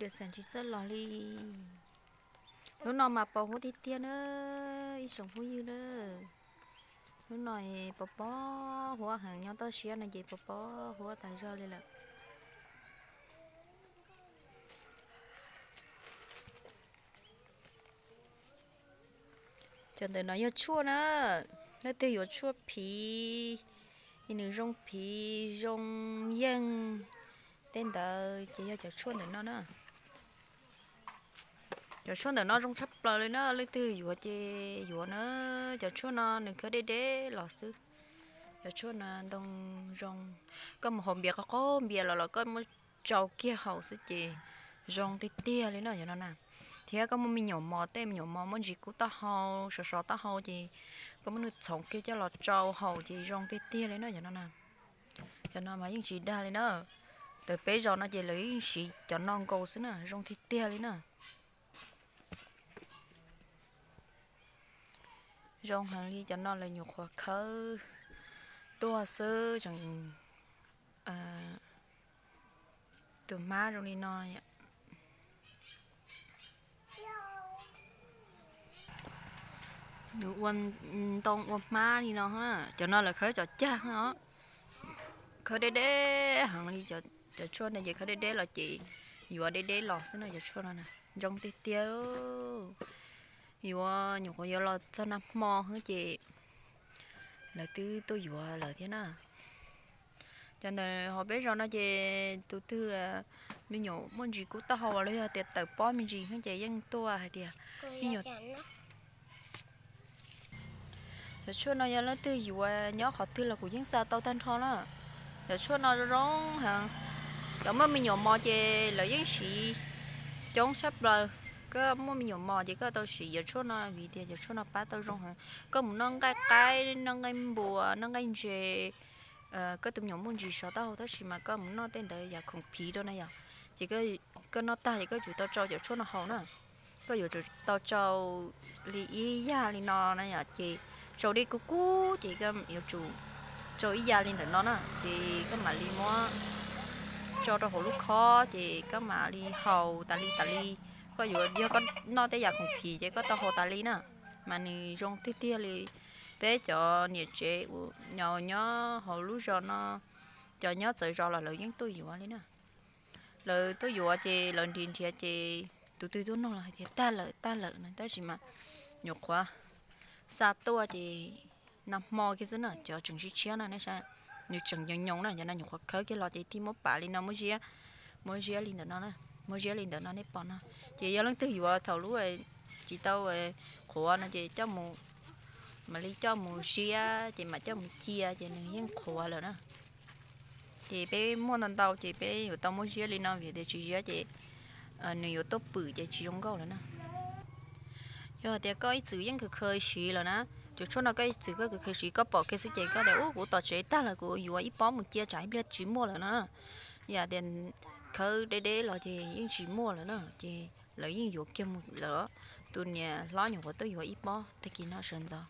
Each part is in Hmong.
Xam tsis txawj los li. Hnub no mas pos huab tiag tiag na, ib tsoom phooj ywg na. Hnub no pos pos huab heev, nyob toj siab no ces pos pos huab tas zog li lawm. Cov ntawm no yog tshuaj na, leej twg yuav tshuaj phiv, nws zoo phiv zoo yeej tej ntawd ces yog cov tshuaj ntawm no na. Cov tshuaj ntawm no zoo tshaj plaws li na, leej twg yuav ces yuav na. Cov tshuaj no nws khawb deb deb los xwb. Cov tshuaj no ntoo zoo, koj mus haus npias qaub qaub npias los los koj muab tsau kiag haus xwb ces zoo tiag tiag li no cov no na. Thiab koj muaj me nyuam mos, tej me nyuam mos muaj ntsis kub taub hau, sov sov taub hau ces koj muab nws txhoov kiag coj los tsau haus ces zoo tiag tiag li no cov no na. Cov no mas yeej tsis dag li na. Tawm peb zos no ces lawv yeej siv cov no nkaus xwb na, zoo tiag tiag li na. Zoo heev li, cov no lawv nyuam qhuav khawb tuaj xwb tseem, tus hmab zoo li no. Nws ua ntoo ua hmab li no, cov no lawv khawb cov cag os. Khawb deb deb heev li, cov tshuaj ntawd ces khawb deb deb los ces yuav deb deb los xwb no, cov tshuaj no zoo tiag tiag. Yuav nyuam qhuav yuav los txog nag hmo xwb ces lawv twb tuaj yuav lawm thiab na. Cov ntawm hauv peb zos no ces tus twg me nyuam muaj ntsis kub taub hau los yog tias tawm pob me ntsis xwb ces yeej tuaj hais tias, cov tshuaj no yog leej twg yuav nyob qhov twg los kuv yeej xa tau tag nrho na. Cov tshuaj no zoo zoo heev. Cov muaj me nyuam mos ces lawv yeej siv coob tshaj plaws. Koj muaj me nyuam mos ces koj tau siv cov tshuaj no vim tias cov tshuaj no pab tau zoo heev. Koj mus noj nqaij qaib, noj nqaij npua, noj nqaij ntses, koj tus me nyuam muaj ntsis sov taub hau tab sis mas koj mus noj tej ntawd yam khoom phiv rau na yom, ces koj noj tag ces koj yuav tsum tau tsau cov tshuaj no haus na. Koj yuav tsum tau tsau li ib yam li no na yom, ces tsau dej kub kub ces koj yuav tsum tsau ib yam li ntawm no na, ces koj mam li muab tso rau hauv lub khob ces koj mam li haus tas li tas li. Koj yuav, yog koj noj tej yam khoom phiv ces koj tau haus tas li na, mas nws zoo tiag tiag li. Peb cov niam tsev uas nyob hauv lub zos no, cov nyob txawv zos los lawv yeej tuaj yuav li na. Lawv tuaj yuav ces lawv nrhiav nrhiav ces tus twg tuaj nug los hais tias tag lawm tag lawm no, tab sis mas nyuam qhuav xa tuaj ces nag hmo kiag xwb na, cov tseem sib tshiab na, nws tseem nyoos nyoos na, cov no nyuam qhuav khawb kiag los ces thiaj muab pam li no muab ziab, muab ziab li ntawm no, muab ziab li ntawm no nej pom no. Ces yog leej twg yuav thaum lub tsis tau qhuav no ces coj mus, mam li coj mus ziab ces mam coj mus cia ces nws yeej qhuav lawm na. Ces peb muaj ntau ntau ces peb yuav tau muab ziab li no vim tias tsis ziab ces nws yuav tuaj pwm ces tsis zoo nkauj lawm na. Yog hais tias koj ib txwm yeej khawv khaws siv lawm na, cov tshuaj no koj ib txwm koj khawv khaws siv koj pom kiag xwb ces koj tias ub kuv tom tsev tag lawm kuv yuav ib pob mus cia tsam ib pliag tsis muaj lawm na. Yog tias khawb deb deb los ces yeej tsis muaj lawm na, ces lawv yeej yuav kiag mus lawm. Tus niam hlob nyuam qhuav tuaj yuav ib pob tag kis no sawv ntxov,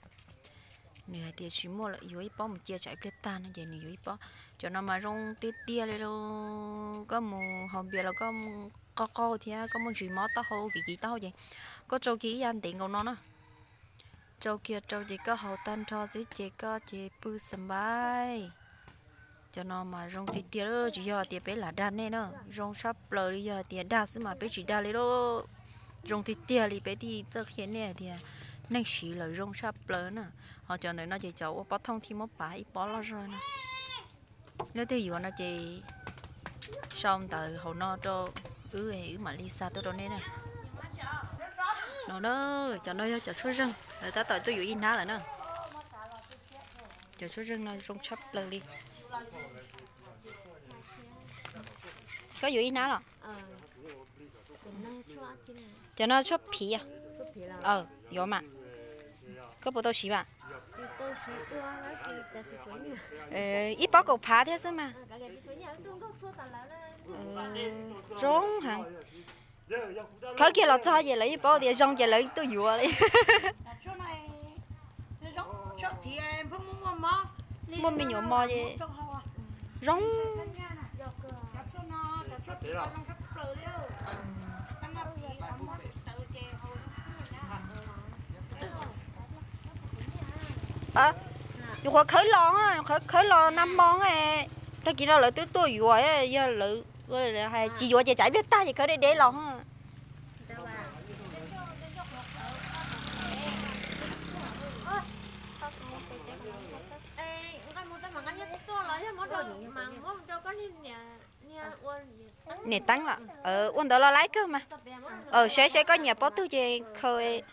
nws hais tias tsis muaj lawm yuav ib pob mus cia tsam ib pliag tag no ces nws yuav ib pob. Cov no mas zoo tiag tiag li lauj, koj mus haus npias los koj qaug qaug thiab koj muaj ntsis mob taub hau kiv kiv taub hau ces koj tsau kiag ib yam ntev nkaus no na. Tsau kiag rau ces koj haus tag nrho xwb ces koj ces pw xa npaib. Cov no mas zoo tiag tiag, tsis yog tias peb lam dag nej na, zoo tshaj plaws li, yog tias dag xwb mas peb tsis dag li lauj. Zoo tiag tiag li, peb thiaj txawj qhia nej tias neeg siv lawm zoo tshaj plaws na. Ho cov ntawm no ces cov ua pob thooj thiaj muab pav ib pob loj zog na. Leej twg yuav no ces sau ntawv hauv no rau wb, wb mam li xa tuaj rau nej na. No na, cov no yog cov tshuaj zeeg, lawv tab tom tuaj yuav ib hnab lawm na. Cov tshuaj zeeg no zoo tshaj plaws li. Koj yuav ib hnab los? Cov no tshuaj phiv. Yuav mas. Koj puas tau siv mas? Ib pob kaum phav thiab xwb mas. Zoo heev. Khawb kiag los txog ces lawv yeej paub tias zoo ces lawv tuaj yuav li. Muaj me nyuam mos ces zoo. Yuav qhuav khawb los, qhuav khawb los nag hmo, tag kis no lawv twb tuaj yuav, yog lawv hais tsis yuav ces tsam ib pliag tag ces khawb deb deb los. Niam Teeb los ua ntawd los laib kawg mas. Saib saib koj nyiam pob twg ces khaws.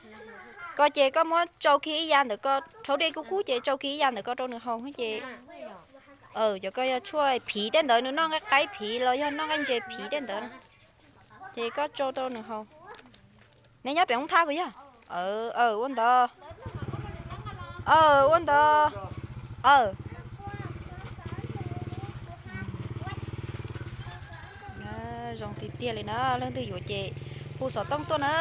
Koj ces koj muab tsau kiag ib yam ntawm ko, rhaub dej kub kub ces tsau kiag ib yam ntawm ko rau nws haus ces. Cov ko yog tshuaj phiv tej ntawd, nws noj nqaij qaib phiv los yog noj nqaij ntses phiv tej ntawd, ces koj tsau rau nws haus. Neb nyob pem hoob thab puas yog? Ua ntawd. Ua ntawd. Zoo tiag tiag li na, leej twg yuav ces hu xov tooj tuaj na.